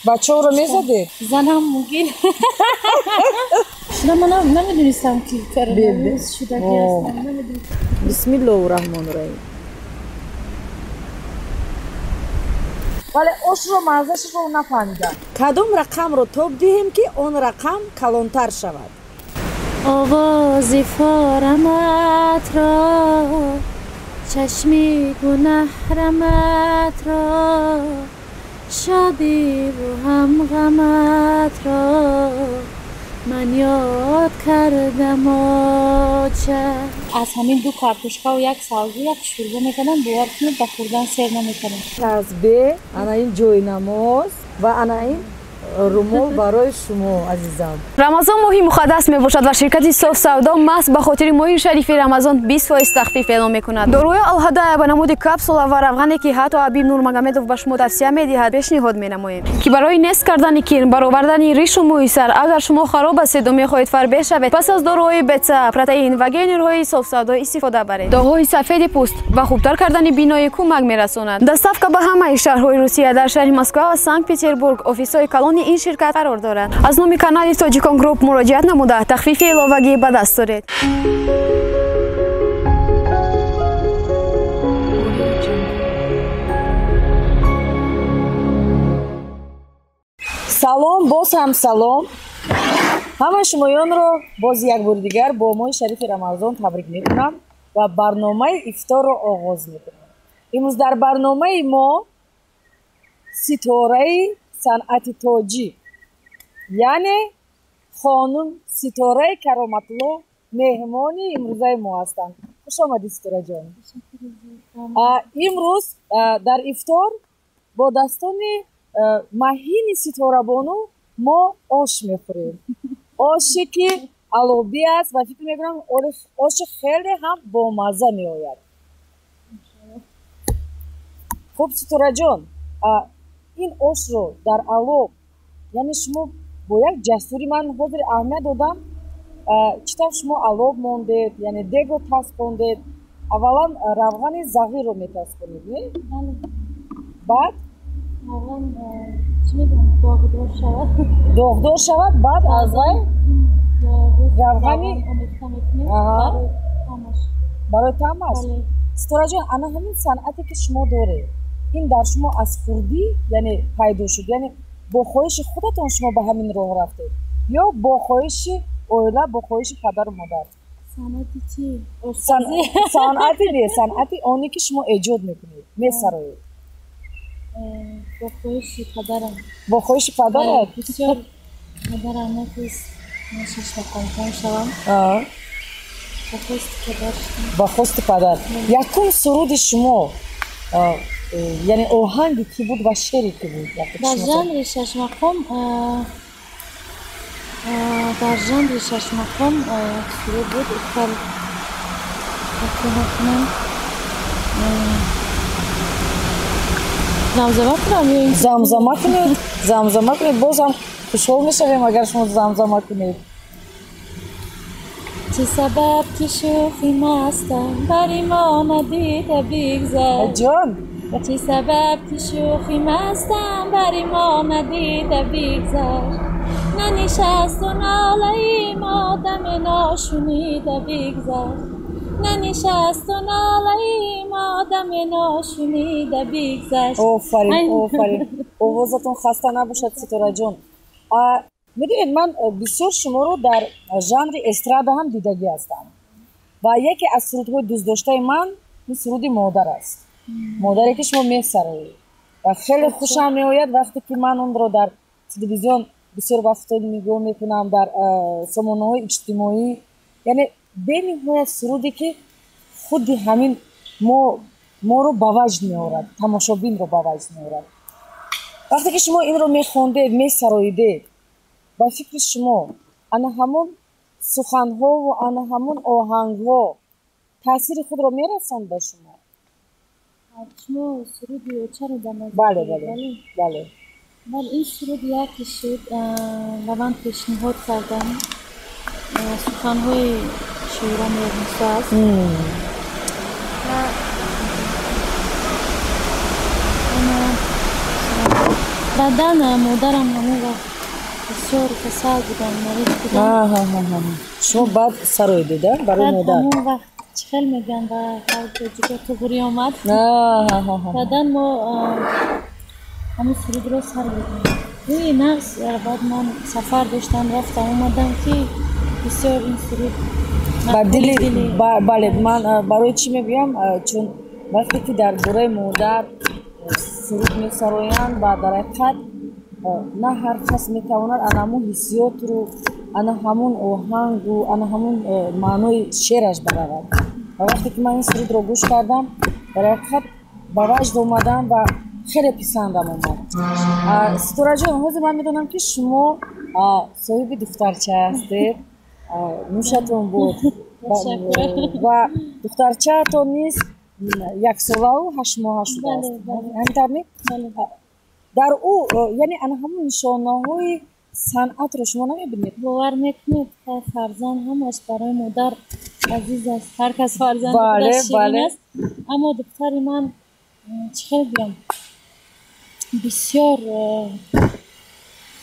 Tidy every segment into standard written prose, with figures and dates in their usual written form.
Бачаҳоро мезадед? Занам мумкин. Шуда ман намедонистам, ки коронавирус шудагӣ ҳастам. Бисмиллоҳу раҳмону раҳим. Вале ошро маззашро нафаҳмидам. Кадом рақамро тоб диҳем, ки он рақам калонтар шавад? Овози фораматро, чашми гунаҳраматро, шодиву ҳамғаматро ман ёд кардам, оча. Аз ҳамин ду картошкаву як савзу як шӯрбо мекардам, бовар кунед, ба хӯрдан сер намекардам. Тасбеҳ, ана ин ҷои намоз ва ана ин румол барои шумо, азизам. Рамазон моҳи муқаддас мебошад ва ширкати Соф Савдо маҳз ба хотири моҳи шарифи Рамазон 20% тахфиф эълон мекунад. Доруи Алҳадая ба намуди капсула ва равғане, ки ҳатто Ҳабиб Нурмагомедов ба шумо тавсия медиҳад, пешниҳод менамоем, ки барои нест кардани кирм, баровардани ришу мӯи сар, агар шумо хароб ҳастеду мехоҳед фарбеҳ шавед, пас аз доруҳои БЦА, протеин ва генерҳои Соф Савдо истифода баред. Доғҳои сафеди пӯст ва хубтар кардани биноӣ кӯмак мерасонад. Доставка ба ҳамаи шаҳрҳои Русия. Дар шаҳри Москва ва Санкт Петербург офисҳои калони ин ширкат қарор дорад. Аз номи канали Тоҷикон Груп муроҷиат намуда, тахфифи иловагӣ ба даст доред. Салом, боз ҳам салом. Ҳамаи шумоёнро боз як бори дигар бо моҳи шарифи Рамазон табрик мекунам ва барномаи ифторро оғоз мекунам. Имрӯз дар барномаи мо ситораи санъати тоҷик, яъне хонум Ситораи Кароматулло меҳмони имрӯзаи мо ҳастанд. Хуш омадӣ, Ситораҷон. Имрӯз дар ифтор бо дастони маҳини Ситорабону мо ош мехӯрем, оше ки алобӣ аст ва фикр мекунам, оши хеле ҳам бомазза меояд. Хуб, Ситораҷон, ин ошро дар алоб, яъне шумо бо як ҷасурӣ, ман ҳозир аҳамият додам, чӣ тавр шумо алоб мондед, яъне дегро таспондед. Аввалан равғани зағирро метаспонед, не? Баъд доғдор шавад, баъд аз вай равғани барои таъмаш. Ситораҷон, ана ҳамин санъате ки шумо доред, ин дар шумо аз хурдӣ, яъне пайдо шуд, яъне бо хоҳиши худатон шумо ба ҳамин роҳ рафтед ё бо хоҳиши оила, бо хоҳиши падару модар? Санъати чӣ? Санъати не, санъати оне ки шумо эҷод мекунед, месароед. Бо хоҳиши падарам. Бо хоҳиши падарат? Бисёр падарам мехост ман шашмақомхон шавам. Ба хости падар. Ба хости падар. Якум суруди шумо, яъне оҳанги кӣ буд ва шеъри кӣ буд? Дар жанри шашмақом, дар жанри шашмақом як суруд буд, ихтар накунам, замзама кунам ё? Замзама кунед, замзама кунед, боз ҳам хушҳол мешавем, агар шумо замзама кунед. Чӣ сабаб ки шӯхи мастам бари мо надида бигзар? Ҷон. Чӣ сабаб ки шӯхи мастам бари мо надида бигзар? Нанишасту нолаи модами ношунида бигзар, нанишасту нолаи модами ношунида бигзар. Офарин, офарин, овозатон хаста набошад, Ситораҷон. Медонед, ман бисёр шуморо дар жанри эстрада ҳам дидагӣ ҳастам ва яке аз сурудҳои дӯстдоштаи ман ин суруди модар аст, модаре ки шумо месароед, ва хеле хушам меояд, вақте ки ман онро дар телевизион бисёр вақтҳо нигоҳ мекунам, дар сомонаҳои иҷтимоӣ. Яъне бениҳоят суруде ки худи ҳамин моро ба ваҷд меорад, тамошобинро ба ваҷд меорад. Вақте ки шумо инро мехондед, месароидед, ба фикри шумо ана ҳамон суханҳову ана ҳамон оҳангҳо таъсири худро мерасонд ба шумо? Шумо суруди очаро дар назар? Бале, бале, бале. Бале, ин суруд яке шуд, ба ман пешниҳод кардам. Суханҳои шоира Меҳрнисо аст. Ва Баъдан модарам ҳамон вақт бисёр касал буданд, мариз буданд. Шумо баъд сароидед барои модар? Ҳамон вақт чӣ хел мегӯянд, ба тоҷико туғрӣ омад. Баъдан мо ҳамон сурудро сароидем. Рӯи нағз. Баъд ман сафар доштам, рафтам, омадам, ки бисёр ин суруд ба дили. Бале, ман барои чӣ мегӯям, чун вақте ки дар бораи модар суруд месароянд, ва дар ҳақиқат на ҳар кас метавонад ана ҳамун ҳиссиётро, ана ҳамун оҳангу, ана ҳамун маънои шеъраш баравад. Ва вақте ки ман ин сурудро гӯш кардам, дар ҳақиқат ба ваҷд омадам ва хеле писандам омад. Ситораҷон, ҳозир ман медонам, ки шумо соҳиби духтарча ҳастед, нӯшатон буд, ва духтарчаатон низ яксолаву 8 моҳа шудааст, ҳамин тавр не? Дар ӯ, яъне, ана ҳамун нишонаҳои санъатро шумо намебинед? Бовар мекунед, фарзанд ҳамаш барои модар азиз аст, ҳар кас фарзанд ширин аст, аммо духтари ман, чӣ хел гӯям, бисёр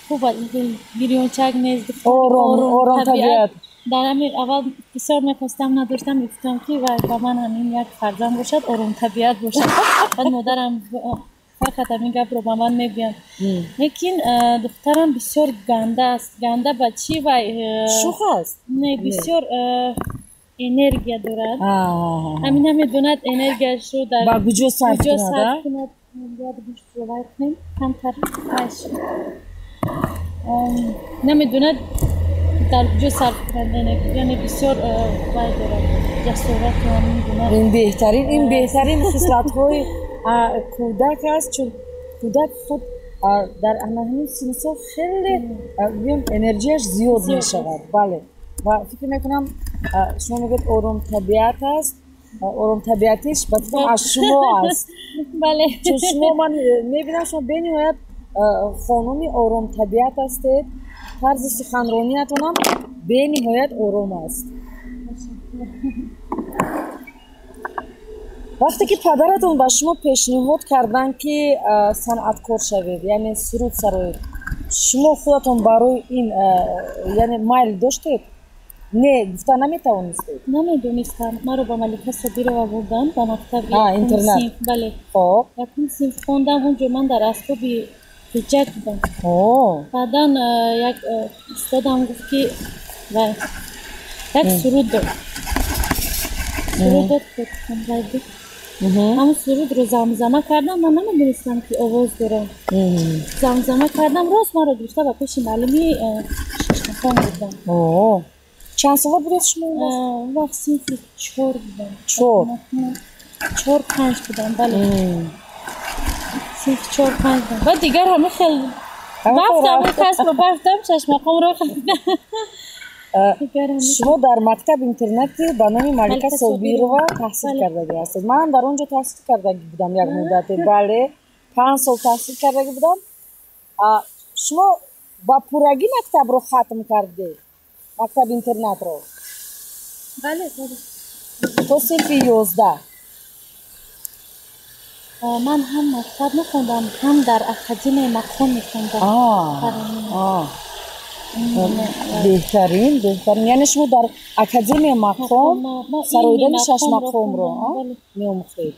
хуб, гирёнчак нест. Оромтабиат. Дар ҳамин аввал бисёр мехостам, надоштам, мегуфтам, ки вай ба ман ҳамин як фарзанд бошад, оромтабиат бошад. Баъд модарам фақат ҳамин гапро ба ман мегӯянд. Лекин духтарам бисёр ганда аст. Ганда ба чӣ? Вай шух аст? Не, бисёр энергия дорад, ҳамин намедонад энергияшро дар ба куҷо сарф кунад. Бояд гӯштро вай кунем камтар, намедонад дар куҷо сарф кунад, яъне бисёр вай дорад, ҷасорату ҳамин гуна. Ин беҳтарин хислатҳои кӯдак аст, чун кӯдак худ дар ана ҳамин синну сол хеле, гӯем, энергияш зиёд мешавад. Бале, ва фикр мекунам, шумо мегӯед, оромтабиат аст, оромтабиатиш ба фикрам аз шумо аст. Бале. Чун шумо, ман мебинам, шумо бениҳоят хонуми оромтабиат ҳастед, тарзи суханрониятонам бениҳоят ором аст. Вақте ки падаратон ба шумо пешниҳод карданд, ки санъаткор шавед, яъне суруд сароед, шумо худатон барои ин, яъне, майл доштед? Не гуфта наметавонистед? Намедонистам. Маро ба Малика Собирова бурданд ба мактаби интернат. Бале. Якум синф хондам онҷо, ман дар асбоби ҳиҷат будам. Баъдан як устодам гуфт, ки як суруд дод, суруд дод, ҳамун сурудро замзама кардам. Ман намедонистам, ки овоз дорам. Замзама кардам, рост маро гирифта ба пеши муаллими шашмақом бурдам. Чанд сола будед шумо? Он вақт синфи чор будам. Чор? Чор, панҷ будам, бале, синфи чор, панҷ будам. Баъд дигар ҳама хел рафтам, касбро бафтам, шашмақомро. Шумо дар мактаб интернати ба номи Малика Собирова таҳсил кардагӣ ҳастед. Манам дар он ҷо таҳсил кардагӣ будам як муддате, бале, 5 сол таҳсил кардагӣ будам. Шумо ба пуррагӣ мактабро хатм кардед, мактаби интернатро? Бале. То синфи 11? Ман ҳам мактаб мехондам, ҳам дар академияи мақом мехондам. Беҳтарин, беҳтарин. Яъне шумо дар академияи мақом сароидани шашмақомро меомӯхтед.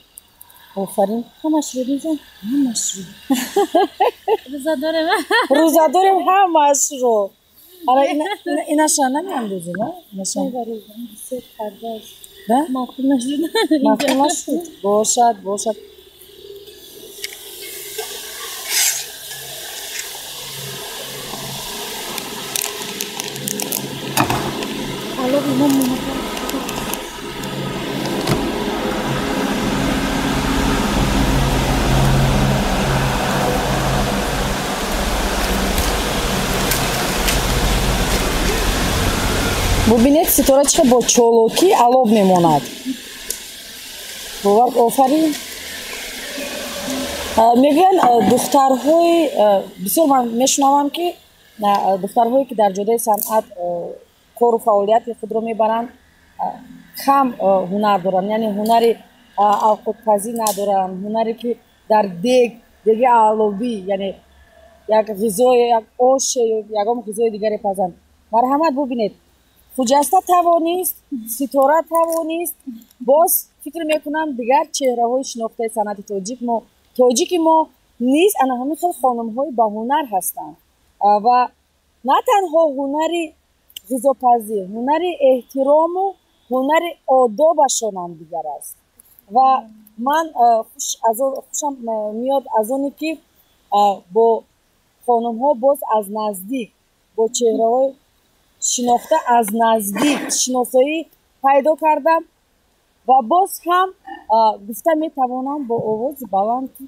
Офарин. Ҳамашро дизам. Ҳамашро. Рӯза дорем. Рӯза дорем, ҳамашро. Ара, инаша намеандозем? Инаша бисёр кардааст. Маъқул нашуд. Маъқул нашуд, бошад, бошад. Алови мо. Бубинед, Ситора чӣ бо чолокӣ алоб мемонад. Бовар, офарин. Мегӯянд, духтарҳои бисёр, ман мешунавам, ки духтарҳое, ки дар ҷодаи санъат кору фаъолияти худро мебаранд, кам ҳунар доранд, яъне ҳунари авқотпазӣ надоранд, ҳунаре, ки дар деги алобӣ, яъне Як ғизое, як оше ё ягон ғизои дигаре пазанд. Марҳамат, бубинед, Хуҷаста тавонист, Ситора тавонист. Боз фикр мекунам, дигар чеҳраҳои шинохтаи санъати тоҷик мо, тоҷики мо низ ана ҳамин хел хонумҳои баҳунар ҳастанд ва на танҳо ҳунари ғизопазӣ, ҳунари эҳтирому ҳунари одобашонам дигар аст. Ва ман хушам меёд аз оне, ки бо хонумҳо боз аз наздик, бо чеҳраҳои шинохта аз наздик шиносоӣ пайдо кардам ва боз ҳам гуфта метавонам бо овози баланд, ки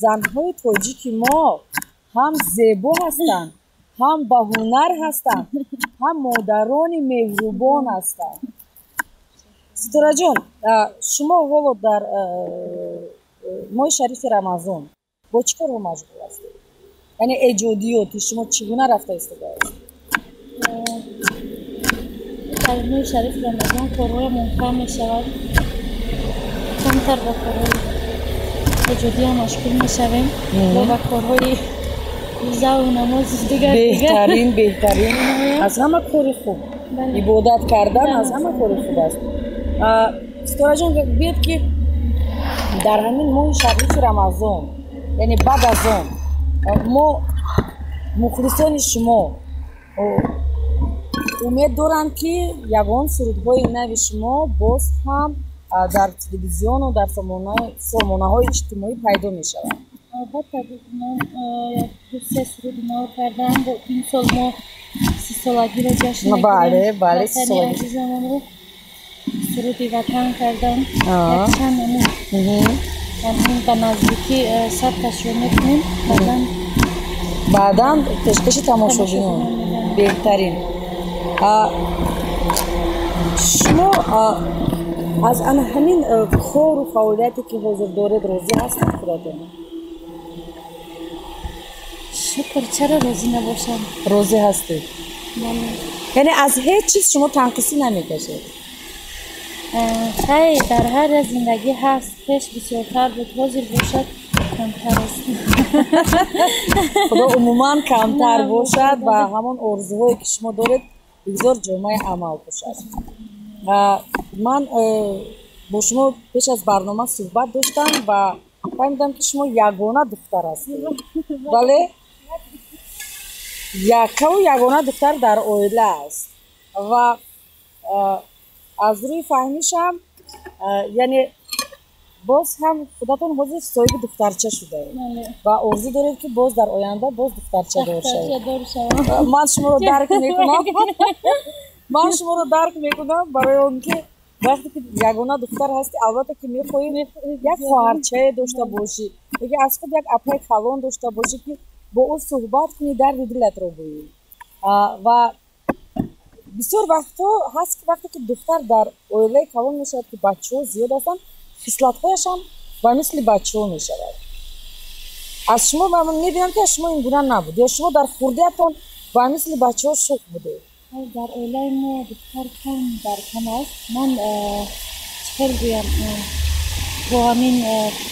занҳои тоҷики мо ҳам зебо ҳастанд, ҳам баҳунар ҳастанд, ҳам модарони меҳрубон ҳастанд. Ситораҷон, шумо ҳоло дар моҳи шарифи Рамазон бо чӣ корҳо машғул ҳастед? Яъне эҷодиёти шумо чӣ гуна рафта истодааст? Дар моҳи шарифи Рамазон корҳоямон кам мешавад, камтар ба корҳои эҷодиам машғул мешавем ва ба корҳои рӯзаву намози дигар. Беҳтарин, беҳтарин, аз ҳама кори хуб ибодат кардан, аз ҳама кори хуб аст. Ситораҷон, биёд, ки дар ҳамин моҳи шарифи Рамазон, яъне баъд аз он, мо мухлисони шумо умед дорам, ки ягон сурудҳои нави шумо боз ҳам дар телевизиону дар сомонаҳои иҷтимоӣ пайдо мешаванд. Албатта, ман ду се суруди нав кардам. Бо ин сол мо 30-солагиро ҷашн Бале. Ватани азизамонро, суруди ватан кардам, якчанд намуд. Ба наздикӣ сабташро мекунем, баъдан. Баъдан пешкаши тамошобинон. Беҳтарин. Шумо аз ана ҳамин кору фаъолияте, ки ҳозир доред, розӣ ҳастед худатон? Шукр, чаро розӣ набошам? Розӣ ҳастед? Яъне аз ҳеҷ чиз шумо танқисӣ намекашед? Хай, дар ҳар як зиндагӣ ҳаст. Пеш бисёртар буд, ҳозир бошад, камтар аст. Худо умуман камтар бошад ва ҳамон орзуҳое, ки шумо доред, бигзор ҷомаи амал бошад. Ман бо шумо пеш аз барнома суҳбат доштам ва фаҳмидам, ки шумо ягона духтар ҳастед. Бале, яккаву ягона духтар дар оила аст ва аз рӯи фаҳмишам, яъне боз ҳам худатон ҳозир соҳиби духтарча шудаед ва орзу доред, ки боз дар оянда боз духтарча дор шавед. Ман шуморо дарк мекунам, ман шуморо дарк мекунам, барои он ки вақте ки ягона духтар ҳастӣ, албатта ки мехоҳӣ як хоҳарчае дошта бошӣ яки аз худ як апаи калон дошта бошӣ, ки бо ӯ суҳбат кунӣ, дарди дилатро гӯӣ. Ва бисёр вақтҳо ҳаст, ки вақте ки духтар дар оилаи калон мешавад, ки бачаҳо зиёд ҳастанд, хислатҳояшам ба мисли бачаҳо мешавад. Аз шумо ман мебинам, ки аз шумо ин гуна набуд. Ё шумо дар хурдиятон ба мисли бачаҳо шӯх будед? Дар оилаи мо духтар кам дар кам аст. Ман чӣ хел гӯям, бо ҳамин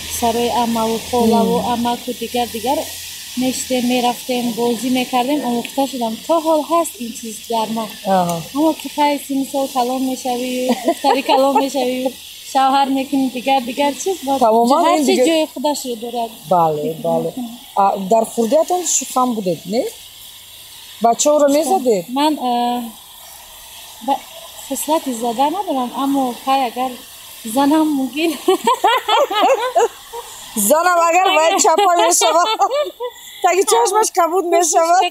писарои амаву холаву амаку дигар дигар мешидем, мерафтем, бозӣ мекардем, омӯхта шудам. То ҳол ҳаст ин чиз дар ман, аммо ки хай, синну сол калон мешавӣ, духтари калон мешавӣ, шавҳар мекунӣ, дигар дигар чиз, ҳарчи ҷои худашро дорад. Бале, дар хурдиятон шӯхам будед, не? Бачаҳоро мезадед? Ман хислати зада надорам, аммо хай, агар занам, мумкин. Занам, агар вай чапа мешавад, таги чашмаш кабуд мешавад.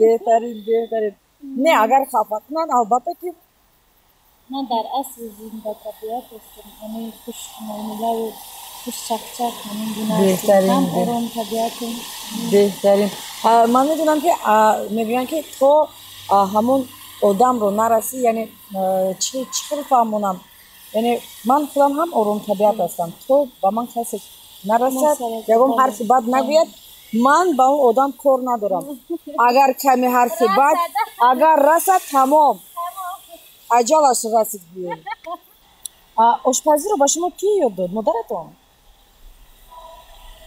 Беҳтарин, беҳтарин. Не, агар хафа кунанд, албатта ки. Ман дар асл зиндатабиат ҳастам, ҳамин хушмуомилаву хушчақчақ, ҳамин гуна ҳастам, ором табиатам. Беҳтарин. Ман медонам, ки мегӯянд, ки то ҳамон одамро нарасӣ, яъне чӣ хел фаҳмонам, яъне ман худам ҳам оромтабиат ҳастам, то ба ман касе нарасад, ягон ҳарфи бад нагӯяд, ман ба он одам кор надорам. Агар каме ҳарфи бад агар расад, тамом, аҷалаш расид гӯем. Ошпазиро ба шумо кӣ ёд дод? Модаратон?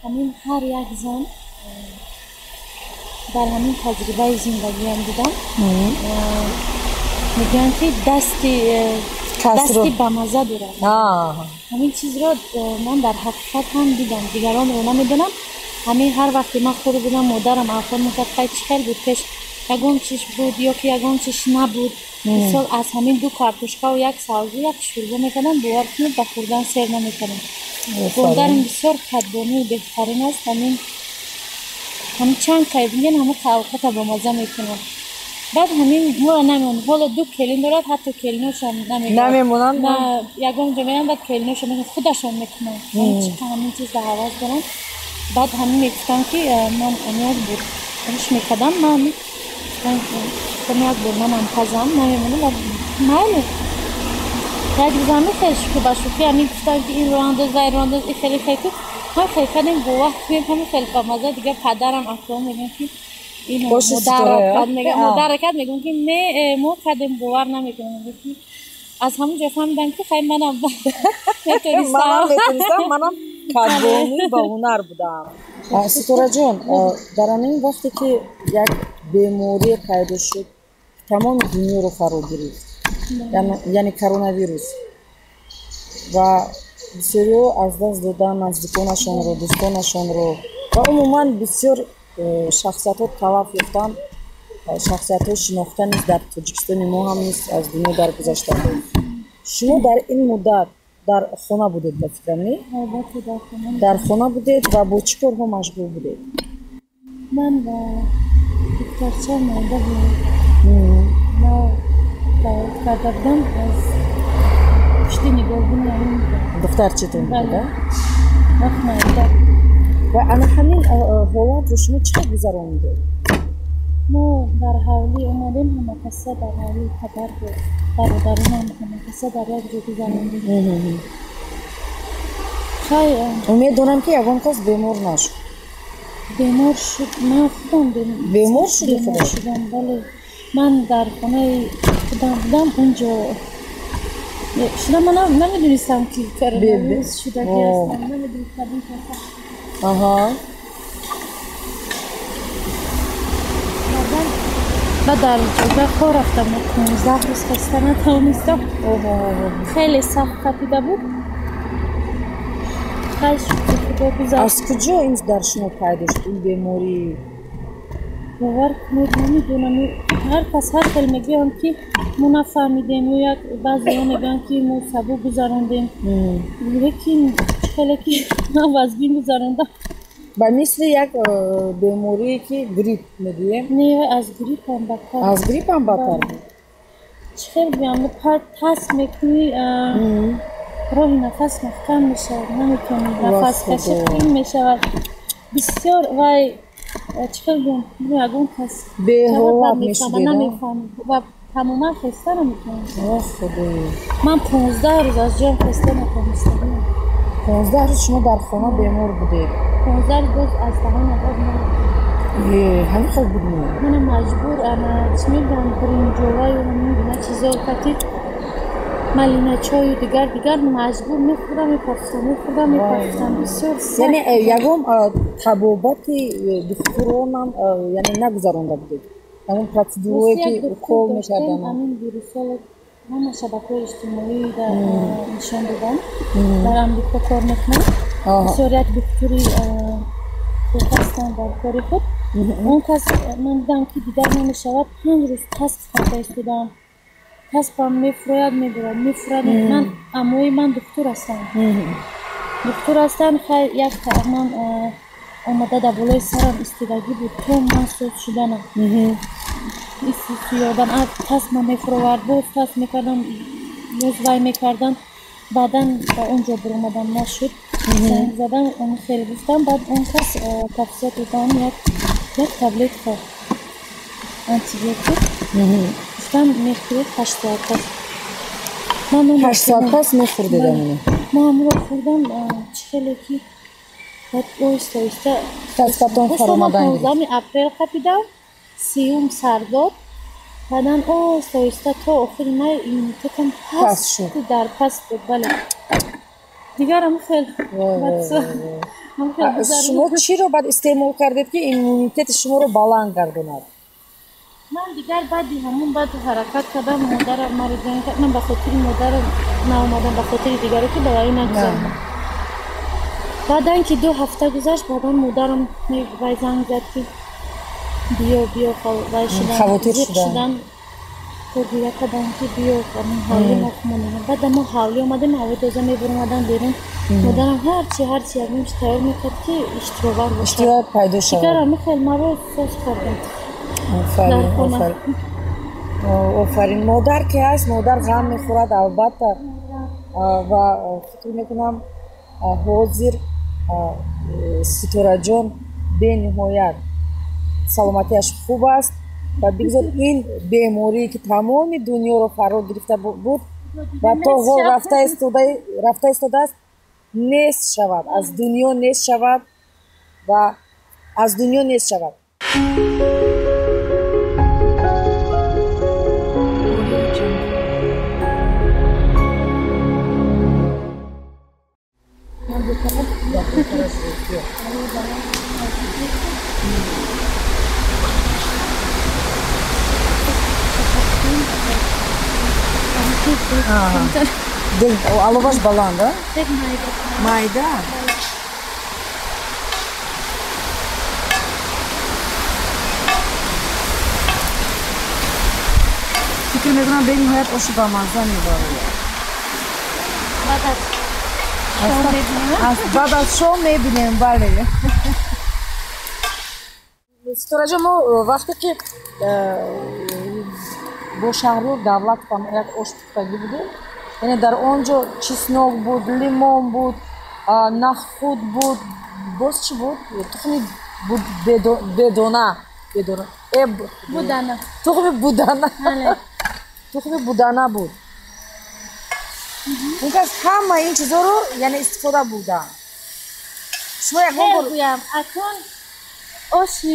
Ҳамин ҳар як зан Дар ҳамин таҷрибаи зиндагиам дидам, мегӯянд, ки дасти бамаза дорад. Ҳамин чизро ман дар ҳақиқат ҳам дидам, дигаронро намедонам. Ҳамин ҳар вақте ман хурд будам, модарам авқот мекард, хай чӣ хел буд, пеш ягон чиз буд ё ки ягон чиз набуд. Мисол, аз ҳамин ду картошкаву як савзӣ як шӯрбо мекардам, бовар кунед, ба хӯрдан сер намекардам. Модарам бисёр кадбонии беҳтарин аст. Ҳамин ҳамин чанд кай бигӯян, ҳамин авқота бомаза мекунад. Баъд ҳамин моро намемонад. Ҳоло ду келин дорад, ҳатто келиношам намемонанд. Ягон ҷо мерам, баъд келиношам худашон мекунанд. Чӣ ҳамин чиз ба ҳавас дорам. Баъд ҳамин мегуфтам, ки ман як бор риш мекардам, ман як бор манам пазам, намемонам, майли. Як рӯз ҳамин хел шӯхӣ ба шӯхӣ ҳамин гуфтам, ки инро андоз, вайро андоз, ин хеле хел ку ҳам хел кардем, бо вақт кунем, ҳамин хел бамаза. Дигар падарам асло мегӯям, ки ин модарро кард, мегӯям, ки не, мо кардем, бовар намекунам. Аз ҳамон ҷо фаҳмидам, ки хай манам метонистам, манам кадбонӣ ба ҳунар будам. Ситораҷон, дар ҳамин вақте ки як беморие пайдо шуд, тамоми дунёро фаро гирифт, яъне коронавирус, ва бисёриҳо аз даст додан наздиконашонро, дӯстонашонро ва умуман бисёр шахсиятҳо талаф ёфтанд, шахсиятҳои шинохта низ дар Тоҷикистони мо ҳам низ аз дунё даргузаштанд. Шумо дар ин муддат дар хона будед, ба фикрам, не? Дар хона будед ва бо чӣ корҳо машғул будед? Ман ба духтарча монда будам, карда будам, аз пушти нигоҳбони ҳамин духтарчатон буда. Вақт майда. Ва ана ҳамин ҳолатро шумо чӣ хел гузаронидед? Мо дар ҳавлӣ омадем, ҳамакаса дар ҳавлии падар буд, бародаронам ҳамакаса дар як ҷо гузарондем. Хай, умед дорам, ки ягон кас бемор нашуд. Бемор шуд, ман худам бемор шуди? Бемор шудам, бале. Ман дар хонаи худам будам, унҷо шудам. Ман намедонистам, ки коронавирус шудагӣ ҳастам, намедонистам. Баъд дар ҷода хор рафтам, 15 рӯз хаста натавонистам, хеле сахт қапида буд. Хай, шукри Худо, гузашт. Аз куҷо ин дар шумо пайдо шуд, ин беморӣ? Бовар кунед, намедонам. Ҳар кас ҳар хел мегӯянд, ки мо нафаҳмидем, ё як баъзеҳо мегӯянд, ки мо сабук гузарондем, лекин хеле ки ман вазбин гузарондам. Ба мисли як беморие, ки грипп мегӯем? Не, аз гриппам бадтар. Аз гриппам бадтар буд? Чӣ хел гӯям, тас мекунӣ, роҳи нафас маҳкам мешавад, наметавонӣ нафас кашӣ, қин мешавад бисёр. Вай, чӣ хел гӯям, ягон кас беҳолат мешудед? Намефаҳмид ва тамоман хеста наметавонистам. Худоё! Ман 15 рӯз аз ҷоям хеста натавонистам. 15 рӯз шумо дар хона бемор будед? 15 рӯз боз аз даҳонам об Ҳамин хел буд? Мана маҷбур, ана чӣ мегӯям, бринҷоваю ҳамин гуна чизо кати малина чою дигар дигар маҷбур мехӯрдам, мепафтам, мехӯрдам, мепафтам, бисёр. Яъне ягон табобати духтуронам яъне нагузаронда будед, ягон процедурое, ки укол мекарданд? Ҳамин вирусолог ҳама шабакаҳои иҷтимоӣ нишон додам, дар Амрико кор мекунам, бисёр як духтури хуб ҳастанд дар кори худ. Он кас ман дидам, ки дигар намешавад, 5 рӯз касб карда истодам, касбам мефурояд, мебурад, мефурад. Ман амои ман духтур ҳастанд, духтур ҳастанд. Хай, як ман омада дар болои сарам истодагӣ буд, то ман соз шуданам ёдам. Тасма мефуровард, боз тас мекардам, боз вай мекардам. Баъдан ба он ҷо биромадам, нашуд, занг задам, он хел гуфтам. Баъд он кас тавсия додам як таблетка антибиотик, гуфтам, мехӯред 8 соат пас. 8 соат пас мехӯрдед амоно? Ман ҳамонро хӯрдам, чӣ хеле ки баъд оҳиста оҳиста Таскатон фаромадан. 15-уми апрел қапидам, 30-ум сардод. Баъдан оҳиста оҳиста то охири май иммунитетам паст шуд, дар паст буд, бале. Дигарам хел. Шумо чиро баъд истеъмол кардед, ки иммунитети шуморо баланд гардонад? Ман дигар баъди ҳамун баъд ҳаракат кардам, модарам маро ҷанг кард. Ман ба хотири модарам наомадам, ба хотири дигаро, ки ба вай нагузарам. Баъдан ки 2 ҳафта гузашт, баъдан модарам вай занг зад, ки биё, биё, вай шудан, зиқ шудан, гиря кардам, ки биё, ҳавли мо монем. Баъд мо ҳавли омадем, ҳавои тоза мебуромадан берун. Модарам ҳарчи ягон чи тайёр мекард, ки иштиҳовар бошад, иштиҳо пайдо шавад. Дигар ҳами хел маро соз кардам. Офарин, офарин, офарин. Модар ки ҳаст, модар ғам мехӯрад албатта, ва фикр мекунам, ҳозир Ситораҷон бениҳоят саломатиаш хуб аст ва бигзор ин беморие, ки тамоми дунёро фаро гирифта буд ва то ҳол рафта истодааст, нест шавад, аз дунё нест шавад ва аз дунё нест шавад. Аловаш баланд, а? Майда. Фикр мекунам, бениҳоят оши бамазза мебарояд. Баъд аз шом мебинем, бале. Ситораҷон, мо вақте ки бо Шаҳриёр Давлатов як ош пухтагӣ будем, яъне дар он ҷо чеснок буд, лимон буд, нахуд буд, боз чӣ буд, тухми бедона, будана, тухми будана, тухми будана буд. Ин кас ҳама ин чизоро, яъне, истифода бурдам. Шумо ягон бор гӯям, акун оши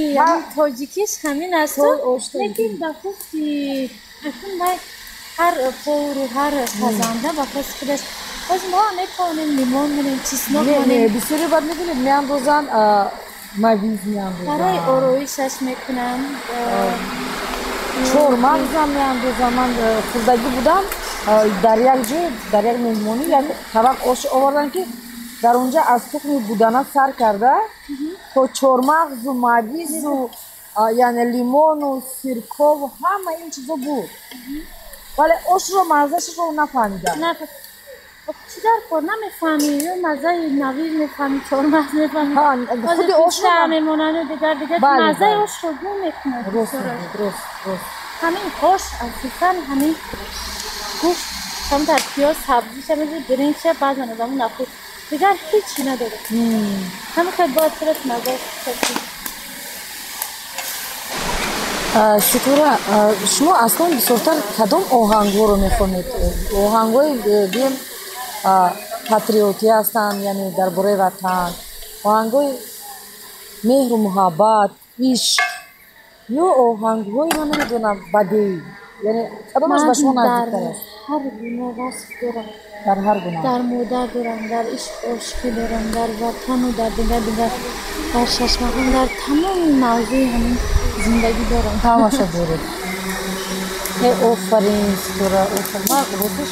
тоҷикиш ҳамин аст, лекин ба хусти акун вай ҳар повару ҳар пазанда ба хости худаш. Боз мо метавонем лимон монем, чеснок монем. Бисёре баъд медонед, меандозанд мавиз, меандозанд барои ороишаш мекунанд. Чормағзам меандозам. Ман хурдагӣ будам, дар як ҷой, дар як меҳмонӣ як табақ ош оварданд, ки дар он ҷо аз тухми будана сар карда то чормағзу мавизу, яъне лимону сиркову ҳама ин чизо буд, вале ошро маззашро нафаҳмидам. Чӣ дар кор, намефаҳмӣ, ё маззаи мавиз мефаҳмӣ, чормағз мефаҳмӣ, худи ошро мемонанду дигар дигар, маззаи ошро гум мекунад. Рост, рост, рост. Ҳамин ош асосан ҳамин гӯшт, камтар пиёз, сабзиша мезори, биринҷша, баъзан одамон нахӯд, дигар ҳеҷ надорад. Ҳамин хел бояд худат маззааш. Ситора, шумо аслан бисёртар кадом оҳангҳоро мехонед? Оҳангҳои, гӯем, патриотӣ ҳастанд, яъне дар бораи ватан, оҳангҳои меҳру муҳаббат, ишқ, ё оҳангҳои, ман намедонам, бадеӣ? Яъне кадомаш ба шумо наздиктар аст? Ҳар гуна васф дорам. Дар ҳар гуна. Дар модар дорам, дар ишқ, ошиқӣ дорам, дар ватану дар дигар дигар, дар шашмақом, дар тамоми мавзӯи ҳамин зиндагӣ дорам. Ҳамаша доред. Офарин, Ситора, офарин. Ман росташ,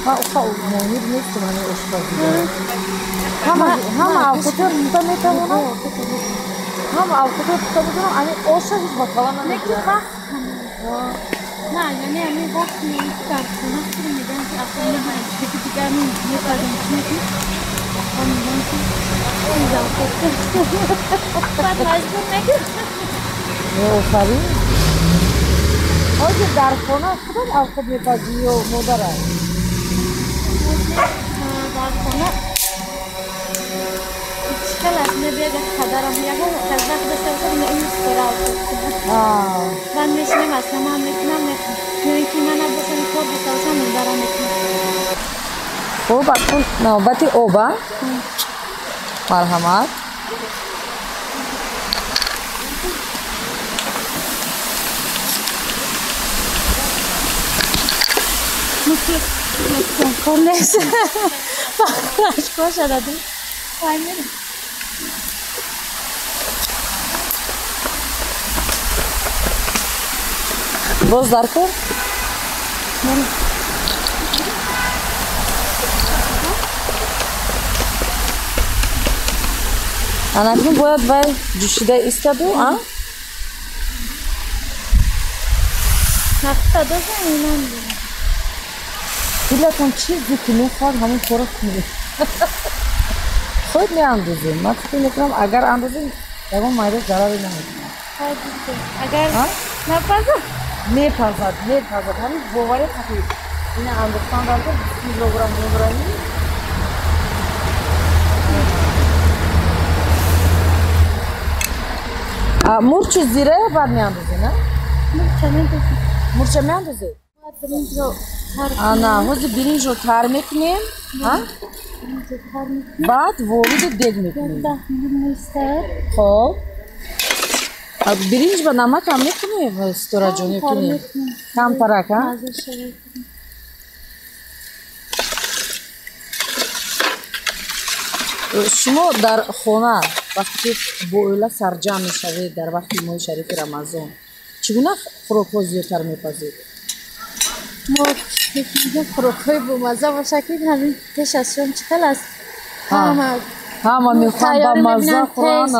ман уқа моҳир нестам ҳамин ошпазӣ. Ҳама авқотҳоро пухта метавонам, ҳама авқотҳоро пухта метавонам, ами оша ҳеҷ ба кала намегирам. На, яъне ҳамин вақт дар хона худро мегӯям, ки афғона ҳам дигар мепазем, чӣ мекунем, мегӯям, ки баъд маҷбур мекунам. Офарин. Ҳозир дар хона худат авқот мепазӣ ё модарат? Дар хона чӣ хел аст, мебиёд як падарам, ягон вақт дошта бошад, ин Ситора авқот кунад. Баъд мешинем, аслан ман мекунам, ё ин ки ман набошам, кор дошта бошам, модарам мекунад. Хуб, акнун навбати об, а? Марҳамат. Кор нест, ашкор шададим. Боз дар кор? Анакун бояд вай ҷӯшида истоду, а? Дилатон чизе ки мехоҳад, ҳамон корро кунед. Худ меандозем. Ман фикр мекунам, агар андозем, ягон майда зараре намекунад. Агар напазад? Мепазад, мепазад. Ҳамин боварӣ қати ина андохтан дар кор 20 килограмм мебаранӣ. Мурчу зира баъд меандозем, на? Мурча меандозем. Мурча меандозед? Ана, ҳозир биринҷро тар мекунем, баъд вориди дег мекунем. Хоб, биринҷ ба намак ҳам мекунем, Ситораҷон, ё камтарак? А, шумо дар хона вақте ки бо оила сарҷамъ мешавед дар вақти моҳи шарифи Рамазон, чӣ гуна хӯрокҳо зиёдтар мепазед? Мо хӯрокҳои бомазза бошад, ки ҳамин пеш аз шом чӣ хел аст, ҳама ҳама мехоҳанд ба мазза хӯранд.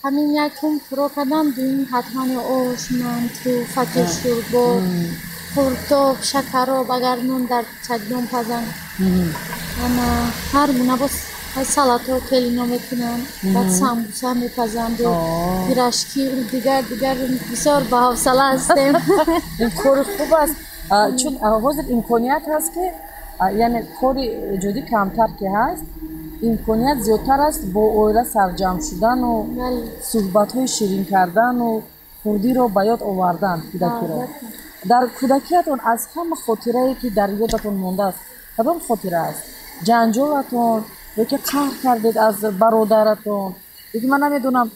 Ҳамин якум хӯрок кардам, дуюм ҳатман ош, манту, фатир, шӯрбо, қуртоб, шакароб, агар нон дар чакдон пазанд, ана ҳар гуна боз салатҳо келино мекунанд, баъд самбуса мепазанду пирожки, дигар дигар. Бисёр баҳавсала ҳастем. Ин кори хуб аст, чун ҳозир имконият ҳаст, ки яъне кори эҷодӣ камтар ки ҳаст, имконият зиёдтар аст бо оила сарҷамъ шудану суҳбатҳои ширин кардану хурдиро ба ёд овардан, кӯдакиро. Дар кӯдакиятон аз ҳама хотирае, ки дар ёдатон мондааст, кадом хотира аст? Ҷанҷолатон ё ки қаҳр кардед аз бародаратон, ё ки ман намедонам,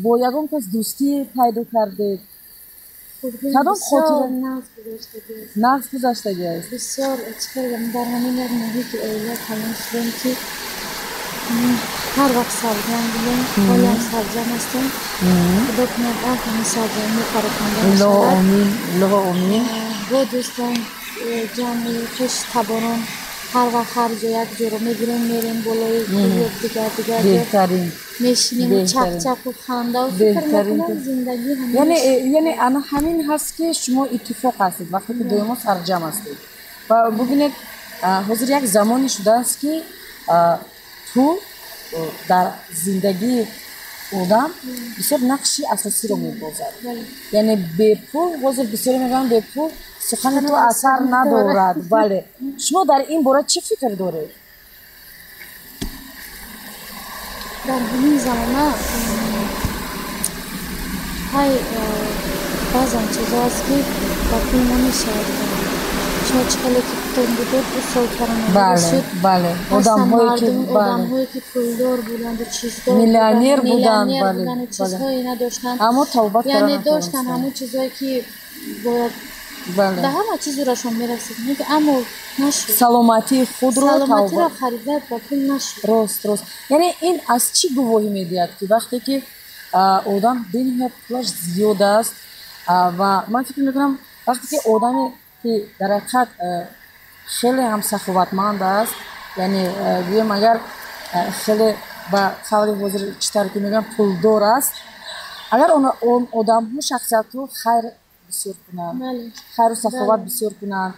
бо ягон кас дӯстӣ пайдо кардед? Кадом хотира нағз гузаштагӣ аст? Бисёр чӣ дар ҳамин як муҳити оила калон шудем, ки ҳар вақт сарҷамъ будем, ҳолиам сарҷамъ ҳастем. Худо кунад, ҳамин сарҷамъӣ пароканда нашавад. Омин, илоҳо омин. Бо дӯстон, ҷамъи хеш таборон ҳар вақт ҳар ҷо як ҷоро мегирем, мерем болои ё дигар дигар ҷо Беҳтарин. мешинему чақчақу хандау. Фикр мекунам, зиндагӣ Яъне ана ҳамин ҳаст, ки шумо иттифоқ ҳастед, вақте ки доимо сарҷамъ ҳастед. Ва бубинед, ҳозир як замоне шудааст, ки пул дар зиндагии одам бисёр нақши асосиро мебозад. Яъне бепул, ҳозир бисёре мегӯянд, бепул сухани ту асар надорад. Бале, шумо дар ин бора чӣ фикр доред? Дар ҳамин замона ҳай баъзан чизо аст, ки ба пул намешавад. Шумо чӣ хеле ки худтон будед, ду сол коронавирус шуд. Бале, одамҳое ки пулдор буданду, чиздор, миллионер буданд, буданду, чизҳое надоштанд, аммо тавбат яъне доштанд ҳамон чизҳое, ки бояд, ба ҳама чиз зӯрашон мерасид, аммо нашуд. Саломатии худро Саломатиро харида ба пул нашуд. Рост, рост. Яъне ин аз чӣ гувоҳӣ медиҳад, ки вақте ки одам бениҳоят пулаш зиёд аст, ва ман фикр мекунам, вақте ки одаме ки дар ҳақиқат хеле ҳам саховатманд аст, яъне гӯем, агар хеле, ба қавли ҳозир чӣ тавре ки мегӯям, пулдор аст, агар он одамҳо, шахсиятҳо хайр бисёр кунанд, хайру саховат бисёр кунанд,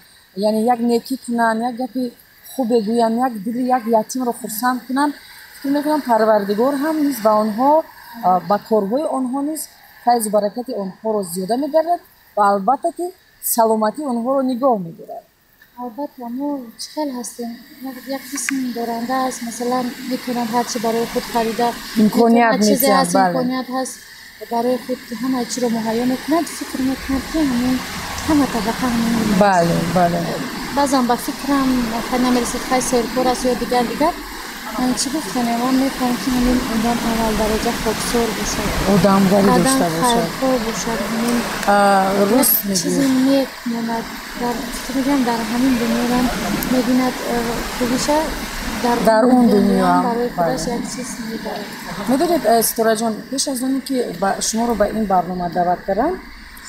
яъне як некӣ кунанд, як гапи хубе гӯянд, як дили як ятимро хурсанд кунанд, фикр мекунам, Парвардигор ҳам низ ба онҳо, ба корҳои онҳо низ файзу баракати онҳоро зиёда мегардад ва албатта ки саломатии онҳоро нигоҳ медорад. Албатта, мо чӣ хел ҳастем, як қисм доранда аст, масалан, метавонад ҳарчи барои худ харида, имконият чизе ҳаст, бале. Имконият ҳаст, барои худ ҳама чиро муҳайё мекунад, фикр мекунад, ки ҳамин ҳама табақа ҳамин аст. бале бале Баъзан ба фикрам хай намерасад, хай серкор аст ё дигар дигар. Ман чӣ гуфтанем, ман мехоҳам, ки ҳамин одам аввал дараҷа хоксор бошад, Одамгарӣ қадам дошта бошад. Хайрхоҳ бошад, ҳамин Рост чизи мегӯед. нек монад, дар фикр мекунам, дар ҳамин дунёрам мебинад хубиша. Дар он дунё барои худаш як чиз мебарад. Медонед, Ситораҷон, пеш аз оне ки шуморо ба ин барнома даъват кардам,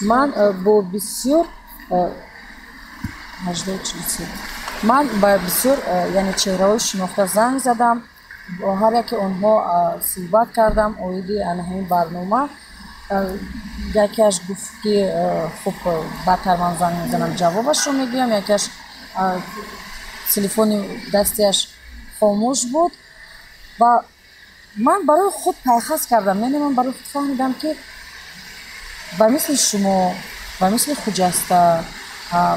ман бо бисёр ман ба бисёр яъне чеҳраҳои шинохта занг задам, бо ҳар яке онҳо суҳбат кардам оиди ана ҳамин барнома. Якеаш гуфт ки хуб, баъдтар ман занг мезанам, ҷавобашро мегӯям. Якеаш телефони дастиаш хомӯш буд ва ман барои худ пайхас кардам. Яъне ман барои худ фаҳмидам, ки ба мисли шумо, ба мисли Хуҷаста,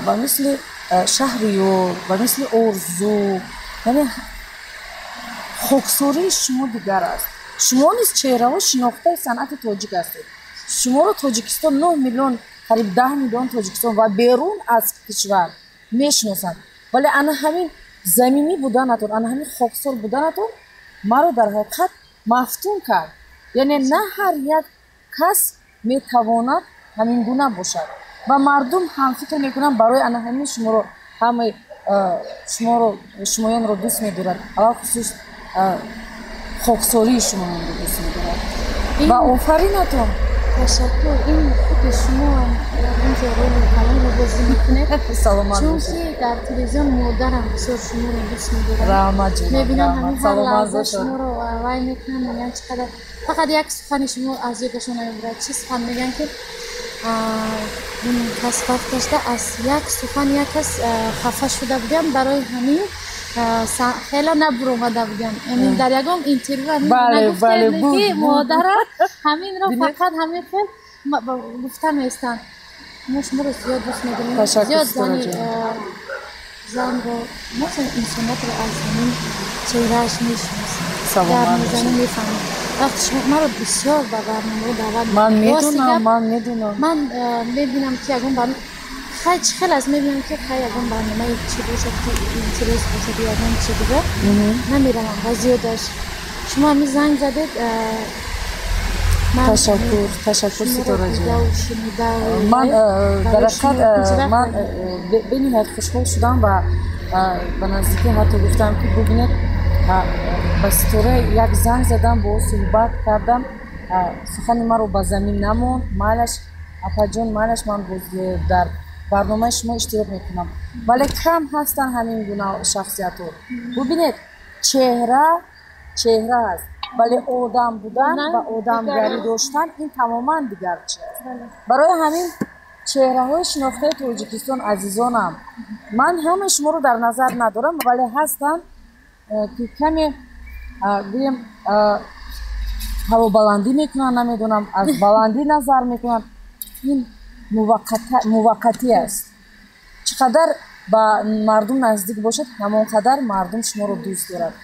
ба мисли Шаҳриёр, ба мисли Орзу, яъне хоксории шумо дигар аст. Шумо низ чеҳраҳо шинохтаи санъати тоҷик ҳастед. Шуморо Тоҷикистон 9 миллион, қариб 10 миллион Тоҷикистон ва берун аз кишвар мешиносанд. Вале ана ҳамин заминӣ буданатон, ана ҳамин хоксор буданатон маро дар ҳақиқат мафтун кард. Яъне на ҳар як кас метавонад ҳамин гуна бошад ва мардум ҳам фикр мекунанд, барои ана ҳамин шуморо ҳамаи шуморо шумоёнро дӯст медорад, алалхусус хоксории шумоёнро дӯст медорад. Ва офаринатон. Ташаккур. Ин худи шумо ҳам ягон ҷо роли калонро бозӣ мекунед. Саломат бошед. Чунки дар телевизион модарам бисёр шуморо дӯст медорад. Раҳмат ҷонам. Мебинам ҳамин ҳар Саломат лаҳза бошед. шуморо вай мекунам, мегӯям чӣ қадар фақат як сухани шумо аз ёдашон намебурад. Чӣ сухан мегӯям ки ин кас вақт дошта аз як сухан як кас хафа шуда будам, барои ҳамин хеле набуромада будам. Яъне дар ягон интервю ҳамин нагуфтем, ки модарам ҳаминро фақат ҳамин хел гуфта меистанд. Мо шуморо зиёд дӯст медорем. Ташаккур, зиёд зани, Ситораҷон. Занро, масалан инсониятро аз ҳамин чеҳрааш мешиносем. Саломат Гап мезанем, бошед. мефаҳмем. Вақти шумо маро бисёр ба барномаҳо даъват Ман мекунед. Рости медонам, гап, ман медонам. Ман мебинам ки ягон барнома хай чӣ хел аст, мебинам ки хай ягон барномаи чӣ бошад ки интерес бошад ё ягон чи дигар, намеравам ва зиёдаш. Шумо ҳамин занг задед, ман Ташаккур, ташаккур, шуморо Ситораҷон. дидаву шунидаву Ман барои дар ҳақиқат шумо ҳеҷ вақт ман бениҳоят хушҳол шудам ва ба наздикӣ ҳатто гуфтам ки бубинед, ба Ситора як занг задам, бо ӯ суҳбат кардам, сухани маро ба замин намонд. Майлаш, апаҷон, майлаш, ман боз дар барномаи шумо иштирок мекунам. Вале кам ҳастанд ҳамин гуна шахсиятҳо. Бубинед, чеҳра чеҳра аст, вале одам будан ва одамгарӣ доштан ин тамоман дигар чи аст. Барои ҳамин чеҳраҳои шинохтаи Тоҷикистон, азизонам, ман ҳамаи шуморо дар назар надорам, вале ҳастанд, ки каме, гӯем, ҳавобаландӣ мекунанд, намедонам, аз баландӣ назар мекунанд. Ин муваққатӣ аст. Чӣ қадар ба мардум наздик бошад, ҳамон қадар мардум шуморо дӯст дорад.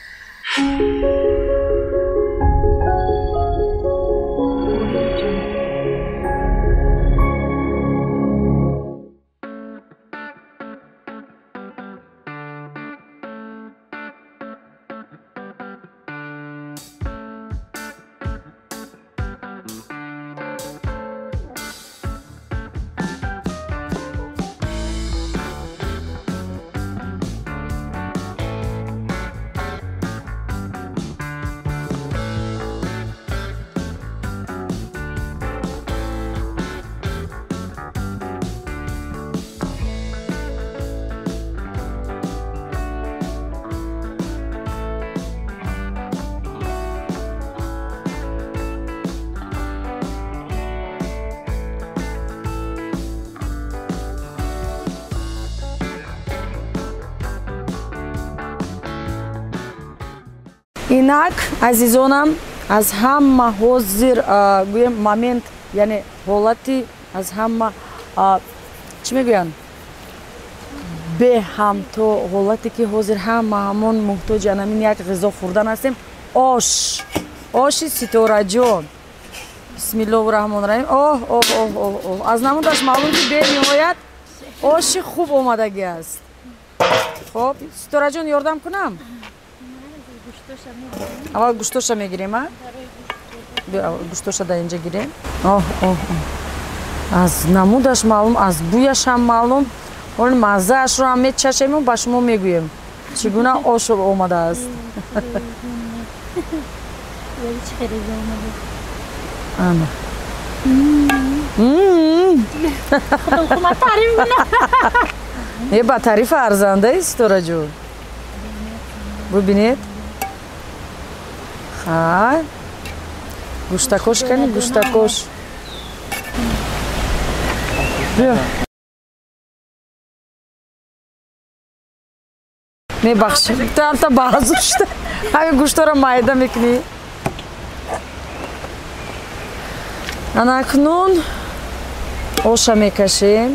Инак, азизонам, аз ҳама ҳозир, гӯем, момент, яъне ҳолати аз ҳама, чӣ мегӯянд, беҳамто ҳолате ки ҳозир ҳама ҳамон муҳтоҷи анамин як ғизо хӯрдан ҳастем. Ош, оши Ситораҷон. Бисмиллоҳу раҳмони раҳим. Оҳ, оҳ, оҳ, оҳ, оҳ. Аз намудаш маълум ки бениҳоят оши хуб омадагӣ аст. Хоб, Ситораҷон, ёрдам кунам? Аввал гӯштоша мегирем, а? Гӯштоша дар инҷа гирем. Оҳ, оҳ, оҳ. Аз намудаш маълум, аз бӯяш ҳам маълум. Ҳол маззаашро ҳам мечашему ба шумо мегӯем. Чӣ гуна ош омадааст? Ана. Не, ба таърифи арзандаи, Ситораҷон. Бубинед. Хай. Гӯштакош кани, гӯштакош. Биё. Мебахшӣ, ту ҳамта баҳзур шуда. Ҳамин гӯштаро майда мекунӣ. Ана акнун оша мекашем.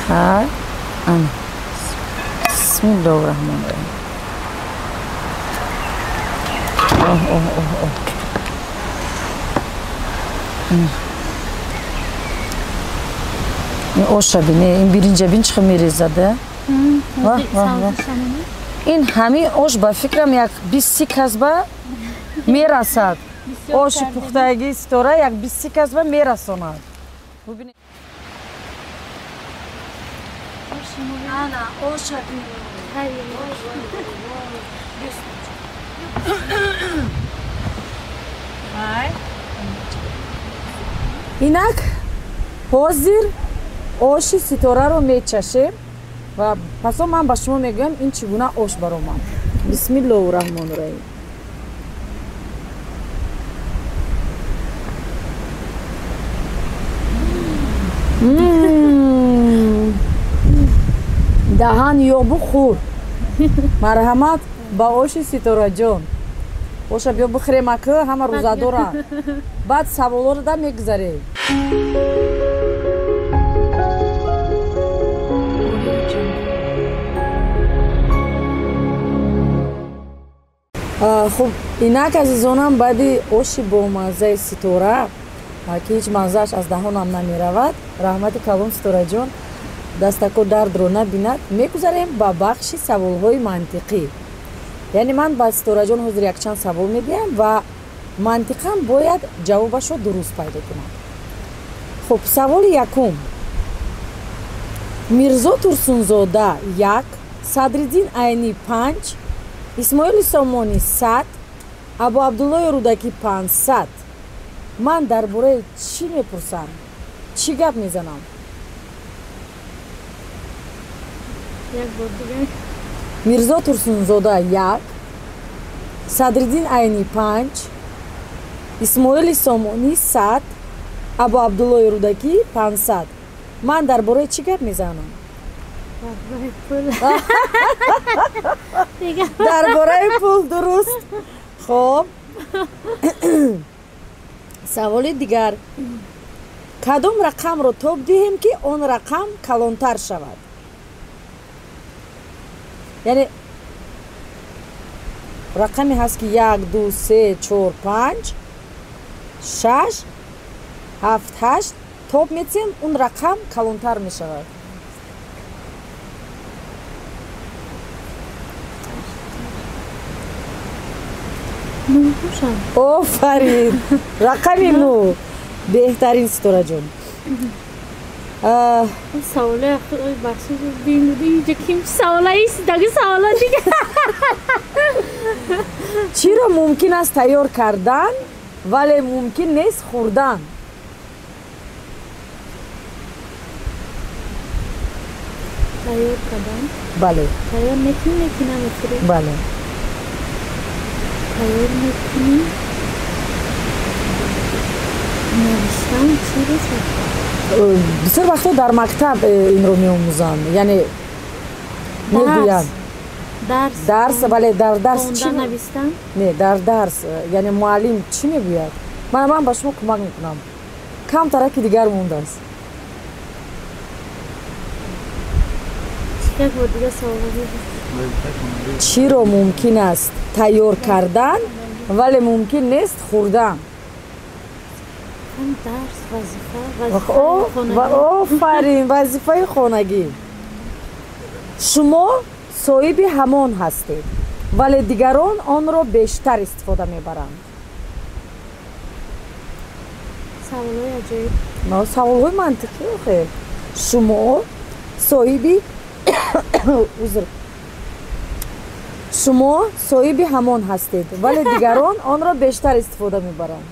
Хай. Ана. Бисмиллоҳи раҳмони раҳим. Оҳ, оҳ, оҳ, оҳ. Ин оша бине, ин биринҷа бин чӣ хел мерезада. Ваҳ, ваҳ, ваҳ. Ин ҳамин ош ба фикрам як 20-30 кас ба мерасад. Оши пухтагии Ситора як 20-30 кас ба мерасонад. Бубинед. Ана, оша бин. Инак ҳозир оши Ситораро мечашем ва пасо ман ба шумо мегӯям ин чӣ гуна ош баромад. Бисмиллоҳи раҳмони раҳим. Даҳан ёбу хӯр. Марҳамат ба оши Ситораҷон. Оша биё бихӯрем, ака, ҳама рӯзадоранд. Баъд саволҳоро да мегузарем. Хуб, инак азизонам, баъди оши бомаззаи Ситора, ки ҳеҷ маззааш аз даҳонам намеравад, раҳмати калон Ситораҷон, дастако дардро набинад, мегузарем ба бахши саволҳои мантиқӣ. Яъне ман ба Ситораҷон ҳозир якчанд савол медиҳам ва мантиқан бояд ҷавобашро дуруст пайдо кунад. Хуб, саволи якум. Мирзо Турсунзода 1, Садриддин Айнӣ 5, Исмоили Сомонӣ 100, Абу Абдуллои Рӯдакӣ 500. Ман дар бораи чӣ мепурсам? Чӣ гап мезанам? Мирзо Турсунзода 1, Садриддин Айнӣ 5, Исмоили Сомонӣ 100, Абу Абдуллои Рӯдакӣ 500. Ман дар бораи чӣ гап мезанам? Дар бораи пул, дуруст. Хоб, саволи дигар. Кадом рақамро тоб диҳем, ки он рақам калонтар шавад? Яъне рақаме ҳаст, ки 1, 2, 3, 4, 5, 6, 7, 8 тоб метиҳем, он рақам калонтар мешавад. Офарин, рақами 9 беҳтарин, Ситораҷон. Чиро мумкин аст тайёр кардан, вале мумкин нест хӯрдан? Тайёр кардан? Бале. Тайёр мекунӣ, ки намехӯрӣ? Бале. Тайёр мекунӣ, навиштан чӣ бошад? Бисёр вақтҳо дар мактаб инро меомӯзанд, яъне мегӯянд. Дарс. Дарс, бале, дар дарс чӣ? Навиштан? Не, дар дарс, яъне муаллим чӣ мегӯяд? Ман ба шумо кӯмак мекунам. Камтараки дигар мондааст. Чиро мумкин аст тайёр кардан, вале мумкин нест хӯрдан? Офарин, вазифаи хонагӣ. Шумо соҳиби ҳамон ҳастед, вале дигарон онро бештар истифода мебаранд. Саволҳои мантиқӣ охе. Шумо соҳиби узр, шумо соҳиби ҳамон ҳастед, вале дигарон онро бештар истифода мебаранд.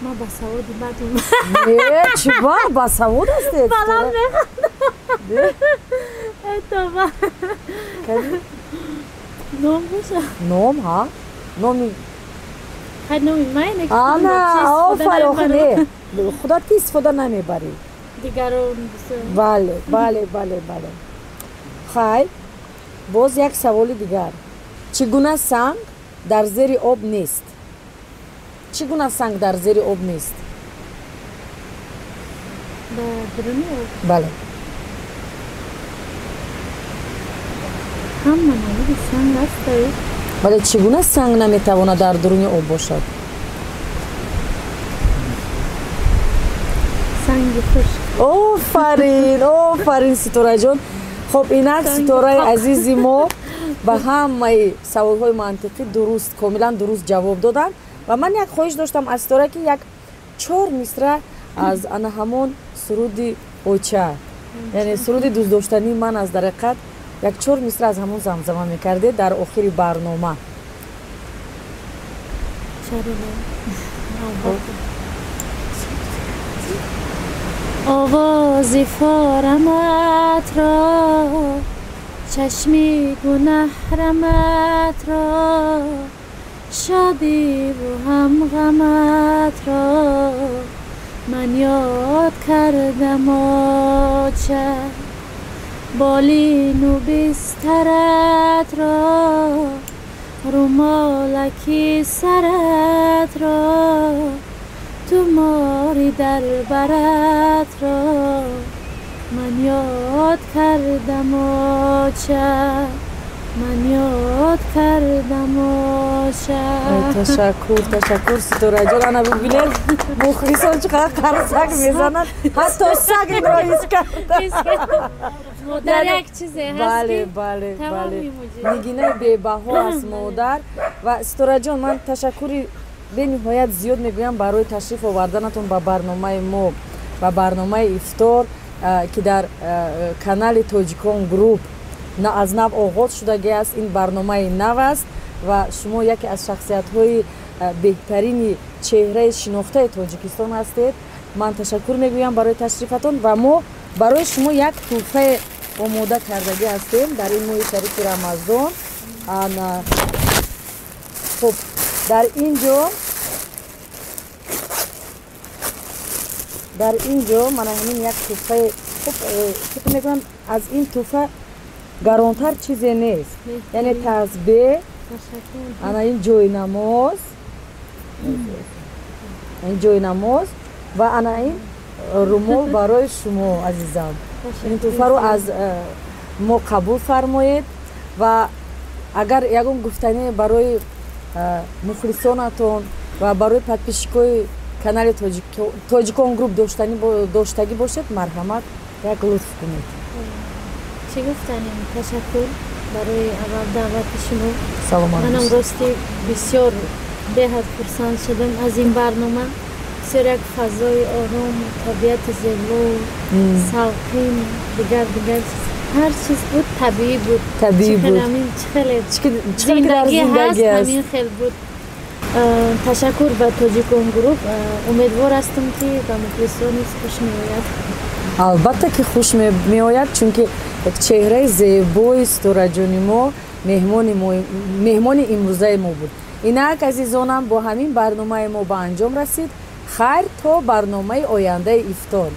Ма басаводи бадум. Не, чӣ ба басавод ҳастед? Баланд мехондам. Тоба. Ном боша? Ном, ҳа? Номи Хай, номи ман. Ана, офарин, охи не. Худат ки истифода намебарӣ. Дигарон. Бале, бале, бале, бале. Хай, боз як саволи дигар. Чӣ гуна санг дар зери об нест? Чӣ гуна санг дар зери об нест? Дар дуруни об? Бале. Ҳама намуди санг аст. Вале чӣ гуна санг наметавонад дар дуруни об бошад? Санги хушк. Офарин, офарин, Ситораҷон. Хоб, инак Ситораи азизи мо ба ҳамаи саволҳои мантиқӣ дуруст, комилан дуруст ҷавоб доданд. Ва ман як хоҳиш доштам аз Ситора, ки як 4 мисра аз ана ҳамон суруди оча, яъне суруди дӯстдоштании ман аз дар ҳақиқат, як 4 мисра аз ҳамон замзама мекардед дар охири барнома. Овози форамат ро, чашми гунаҳрамат ро, шодиву ҳамғамат ро ман ёд кардам оча. Болину бистарат ро, румолаки сарат ро, тумори дар барат ро ман ёд кардам оча. Ман ёд кардам оча. Ташаккур, ташаккур, Ситораҷон. Ана бибинед, мухлисон чӣ қадар қарсак мезананд, ҳатто саг инро ҳис карда. Модар як чизе ҳаст. Бале, бале, бале, нигинаи бебаҳо аст модар. Ва Ситораҷон, ман ташаккури бениҳоят зиёд мегӯям барои ташриф оварданатон ба барномаи мо, ба барномаи ифтор, ки дар канали Тоҷикон Груп аз нав оғоз шудагӣ аст. Ин барномаи нав аст ва шумо яке аз шахсиятҳои беҳтарини чеҳраи шинохтаи Тоҷикистон ҳастед. Ман ташаккур мегӯям барои ташрифатон ва мо барои шумо як тӯҳфае омода кардагӣ ҳастем дар ин моҳи шарифи Рамазон. Хуб, дар ин ҷо мана ҳамин як тӯҳфаи хуб, фикр мекунам, аз ин тӯҳфа гаронтар чизе нест, яъне тасбеҳ, ана ин ҷои намоз, ин ҷои намоз ва ана ин румол барои шумо, азизам. Ин тӯҳфаро аз мо қабул фармоед ва агар ягон гуфтане барои мухлисонатон ва барои подписчикои канали Тоҷикон Груп доштагӣ бошед, марҳамат, як лутф кунед. Чӣ гуфтанем? Ташаккур барои аввал даъвати шумо. Саломат. Манам рости бисёр беҳад хурсанд шудам аз ин барнома. Бисёр як фазои ором, табиати зебо, салқин, дигар дигар ҳар чиз буд, табиӣ буд. Табиӣ буд. Чӣ хеле зиндагӣ ҳаст, ҳамин хел буд. Ташаккур ба Тоҷикон Груп. Умедвор ҳастам, ки ба мухлисон низ хуш меояд. Албатта ки хуш меояд, чунки як чеҳраи зебои Ситораҷони мо меҳмони имрӯзаи мо буд. Инак, азизонам, бо ҳамин барномаи мо ба анҷом расид. Хайр, то барномаи ояндаи ифтор.